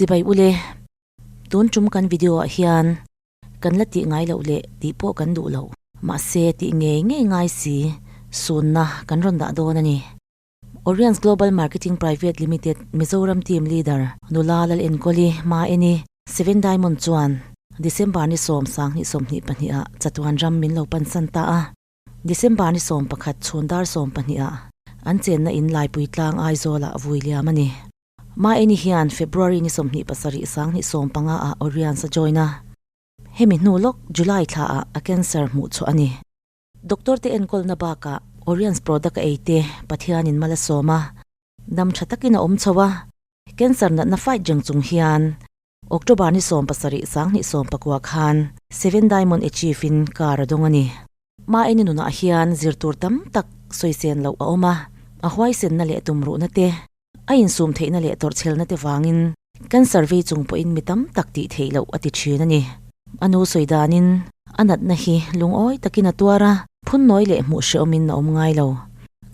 Chibai ule, tun tum kan video ah hian kan la tih ngai loh leh tih pawh kan duh loh, mahse tih ngei ngei ngai si sunna kan rawn dah dawn a ni. Oriens Global Marketing Private Limited Mizoram Team Leader Nula Lalenkawli Maeni Seven Diamond chuan December ni 10, 2022 ah chatuan ram min lo pansan ta a. December ni 11 chhun dar 12 ah an chenna in Laipui tlang Aizawl ah vui liam a ni. Maeni hian February ni 27 2015 ah Oriens a join a. Hemi hnu lawk July thla ah a cancer hmuh chhuah a ni. Doctor te enkawlna bakah Oriens product a ei te Pathianin mal a sawm a, dam tha takin a awm chho a. Cancer natna fight reng chung hian October ni 17 2019 khan Seven Diamond achieve in car a dawng a ni. Maeni nunah hian zirtur tam tak sawisen loh a awm a, a huaisenna leh tumruhna te, a insum theihna leh tawrhchhelna te vangin cancer vei chung pawhin mi tam tak tih theih loh a ti thin a ni. A nu sawi danin a natna hi lungawi takin a tuar a, phunnawi leh hmuh hrehawmin a awm ngai lo.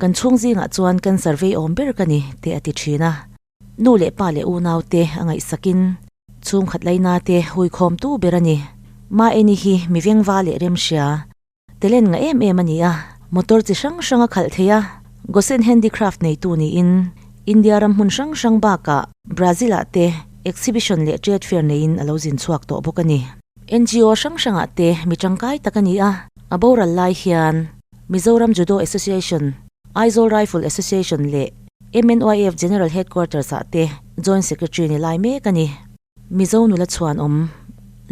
Kan chhung zingah chuan cancer vei awm ber ka ni tih a ti thin a. Nu leh pa leh unau te a ngaihsakin chhungkhat laina te huikhawmtu ber a ni. Maeni hi mi vengva leh remhria telen nga em em a ni a, motor chi hrang hrang a khalh thei a, Gosen Handicraft neitu niin India ram hmun hrang hrang bakah Brazil ah te exhibition leh trade fair neiin a lo zin chhuak tawh bawk a ni. NGO hrang hrangah te mi tangkai tak a ni a, a boral lai hian Mizoram Judo Association, Aizawl Rifle Association leh MNYF General Headquarters ah te Joint Secretary ni lai mek a ni. Mizo nula chhuan awm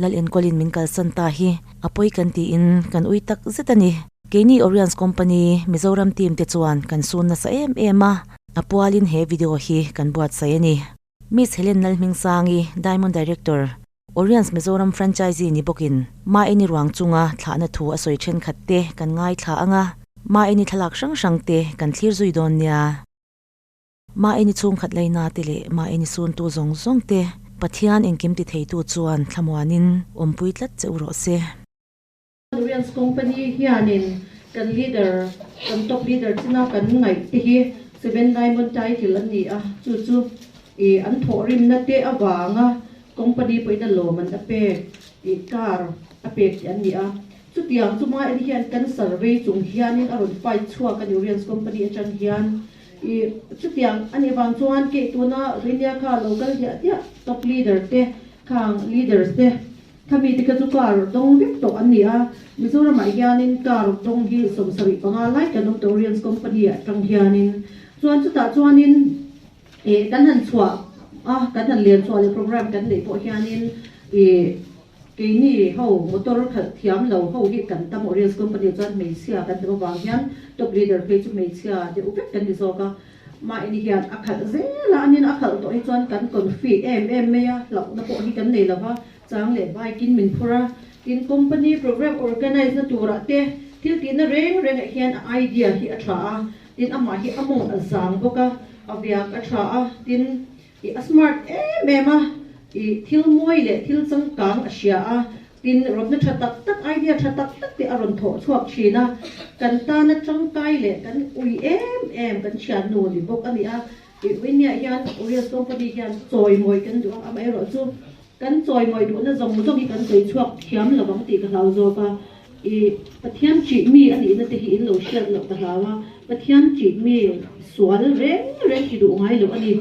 Lal enkawlin min kalsan ta hi a pawi kan tiin kan ui tak zet a ni. Keini Oriens Company Mizoram team te chuan kan sun nasa em em a, a pualin he video hi kan buatsaih a ni. Miss Helen Lalhmingsangi, Diamond Director, Oriens Mizoram Franchisee ni bawkin Maeni ruang chunga thlahna thu a sawi thenkhat te kan ngaithla ang a, Maeni thlalak hrang hrang te kan thlir zui dawn nia. Maeni chhungkhat laina te leh Maeni suntu zawng zawng te Pathian engkim ti theitu chuan thlamuanin awmpui tlat che u rawh se. Oriens Company hianin kan leader, kan top leader china kan ngaih te hi Seven Diamond title an ni a, chu chu ih an thawhrimna te avanga company pawhin a lawm an a pek ih car a pek tih an ni a. Chutiang chu Maeni hian cancer vei chung hianin a rawn fight chhuak a ni Oriens Company atang hian. Ih chutiang a nih vang chuan kei tuna Rinia kha lo kal diah diah top leader te khang leaders te Khami te kha chu car dawng vek tawh an ni a, Mizoramah hianin car dawng hi 75 lai kan awm tawh Oriens Company atang hianin. Chuan chutah chuanin ih kan han chhuah a, kan han len chhuah leh program kan neih pawh hianin ih keini ho motor khalh thiam lo ho hi kan tam Oriens Company ah chuan hmeichhia kan tam avang hian top leader phei chu hmeichhia deuh vek kan ni zawk a. Mahni hian a khalh zel a, anin a khalh tawh hi chuan kan confi em em mai a, hlauhna pawh hi kan nei lo va, chang leh bike in min phur a, tin company program organize na turah te thil tihna reng rengah hian a idea hi a tha a, tin amah hi a mawng a zang bawk a, a viak a tha a, tin ih a smart em em a, ih thil mawi leh thil changkang a hria a, Tin, rawtna tha tak tak, idea tha tak tak te a rawn thawh chhuak thin a, kan tana tangkai leh kan ui em em kan thiannu ni bawk a ni a. I Winia hian Urias Company hian chawimawi kan duh a, amaherawhchu kan chawimawi duhna zawng zawng hi kan sawi chhuak thiam lo ang tih ka hlau zawk a. I Pathian ṭih mi a nihna te hi in lo hriat loh ka hlau a, Pathian ṭih mi sual reng reng ti duh ngai loh a ni.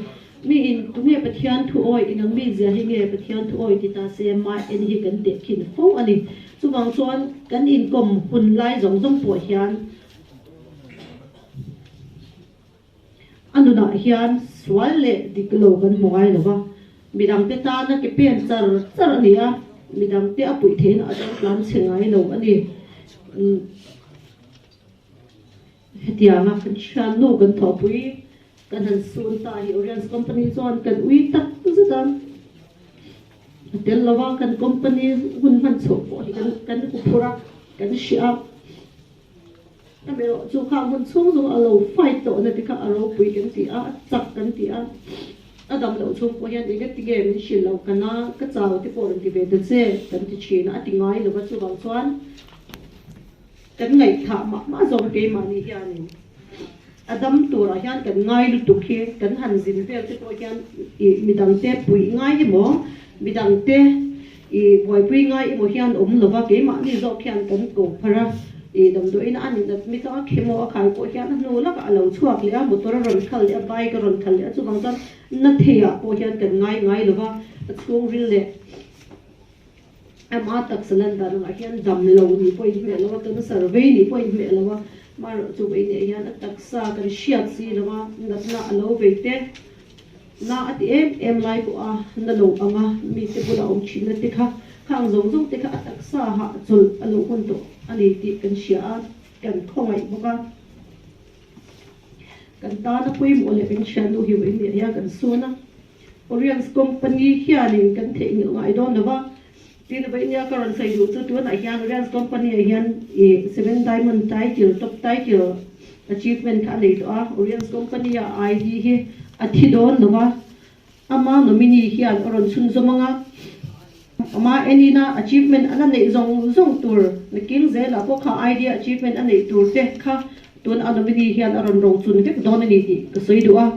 Mi in tunge Pathian thu awi inang mi zia hi nge Pathian thu awi ti ta se mah en hi kan teh khin fo a ni. Chuvang chuan kan inkawm hun lai zawng zawng pawh hian a nunah hian sual leh dik lo kan hmu ngai lo va, midangte tana ke pen char char a ni a, midangte a puih theihna a dang tlan chhe ngai lo a ni. Hetianga kan thiannu kan thawhpui Kan han sun ta hi Oriens Company chuan kan ui tak zet a, a tel lo a, kan company hun hman chhoh pawh hi kan kan huphur a, kan hria a. Amaherawh chu khang hun chhung zawng a lo fight tawh na te kha a ropui kan ti a, a chak kan ti a, a dam loh chhung pawh hian eng ati nge min hrilh loh ka na, ka chau te pawh rawn ti ve ta che kan ti thin a, a ti ngai lo va, chuvang chuan kan ngaihthah mah mah zawk a keimahni hianin. A dam turah hian kan ngai lutuk hi kan han zin vel te pawh hian ih midangte puih ngai emaw midangte ih buaipui ngai emaw hian awm lova keimahni zawk hian kan ko phar a, ih damdawiin a nin admit a, a chemo a khai pawh hian a hnu lakah a lo chhuak leh a, motor a rawn khal leh a, bike a rawn khal leh a, chuvang chuan na theiah pawh hian kan ngai ngai lova, a chhungril leh. Ama taksa lan dan angah hian dam lo nih pawh inhmeh lo a, kan survey nih pawh inhmeh lo a, amaherawhchu chu vei nih hian a taksa kan hriat si lo a, natna a lo vei te, na a ti em em lai pawh a na lo ang a, mite bula awm thinna te kha khang zawng zawng te kha a taksa hah chawlh a lo hun tawh a ni tih kan hria a, kan khawngaih bawk a. Kan tana pawimawh leh kan hriatnu hi vei nih hian kan sawn a. Oriens Company hianin kan theihnghilh ngai dawn lo va, tin vawinia ka rawn sawi duh chu tunah hian Oriens Company ah hian ih Seven Diamond title, top title achievement kha a nei tawh a, Oriens Company a ID hi a thi dawn lo va, ama nominee hian a rawn chhunzawm ang a, ama enina achievement a la neih zawng zawng tur nakin zelah pawh kha ID achievement a neih tur te kha tun a nominee hian a rawn rochun vek dawn a ni tih ka sawi duh a.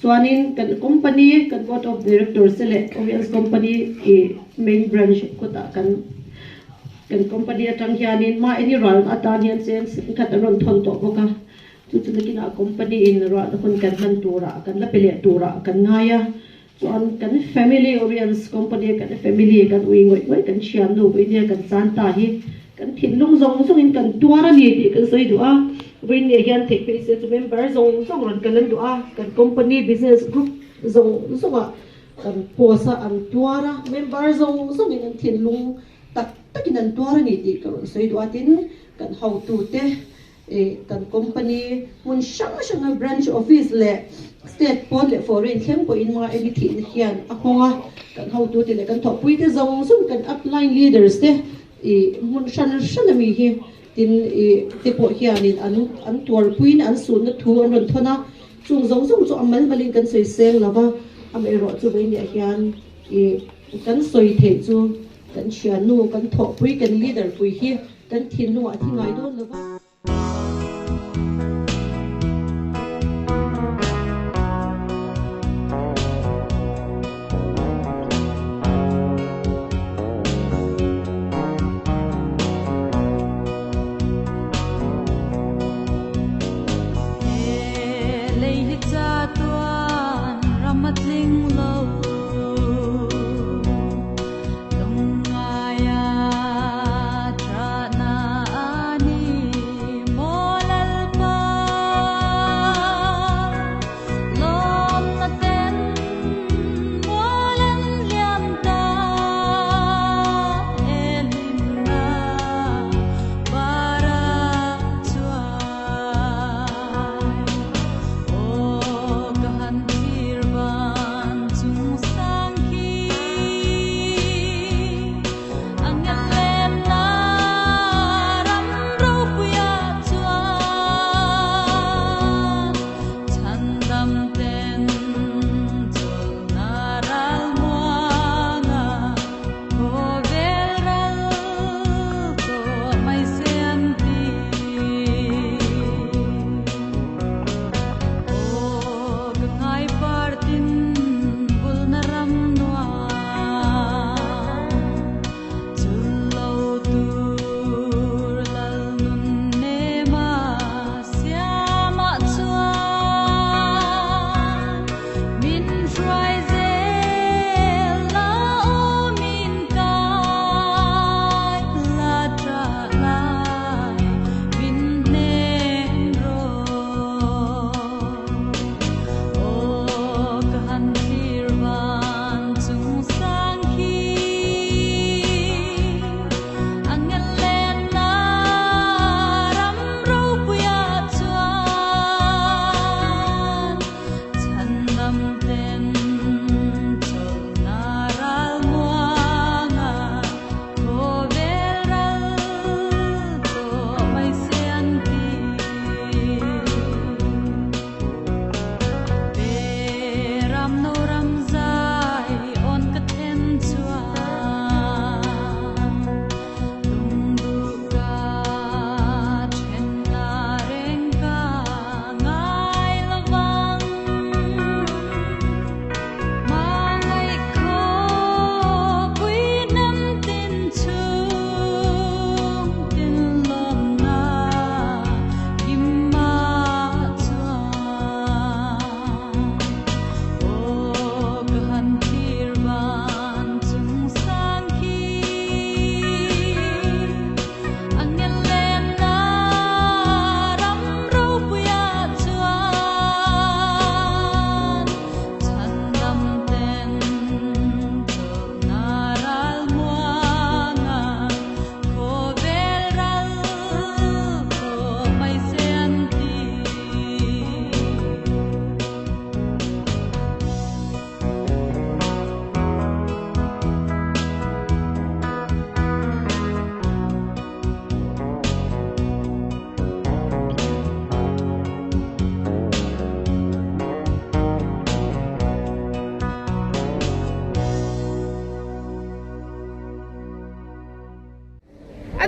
Chuanin kan company, kan board of directors te leh Oriens company i main branch kawtah kan kan company atang hianin mahni ralna atan hian cheng singkhat an rawn thawn tawh bawk a, chu chu nakinah company in ralna hun kan hman turah kan la pe leh turah kan ngai a, chuan kan family Oriens company kan family kan ui ngawih ngawih kan thiannu vawinia kan chan ta hi Kan thinlung zawng zawngin kan tuar a ni tih kan sawi duh a, vawinia hian theih phei se chu member zawng zawng rawn kal an duh a, kan company business group zawng zawngah kan post a an tuar a, member zawng zawngin an thinlung tak takin an tuar a ni tih ka rawn sawi duh a, tin kan hotute ih kan company hmun hrang hranga branch office leh state pawn leh foreign thleng pawhin hma emi thihna hian a nghawng a, kan hotute leh kan thawhpuite zawng zawng kan upline leaders te Ih hmun hran hran a mi hi tin ih te pawh hianin an an tuarpuiin an suhna thu an rawn thawn a, chung zawng zawng chu a mal malin kan sawi seng lo va, amaherawh chu vawinia hian ih kan sawi theih chu kan thiannu kan thawhpui kan leader pui hi kan thinlungah a thi ngai dawn lo va.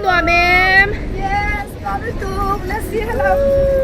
nuam em? Yes, nuam lutuk. Let's see hello.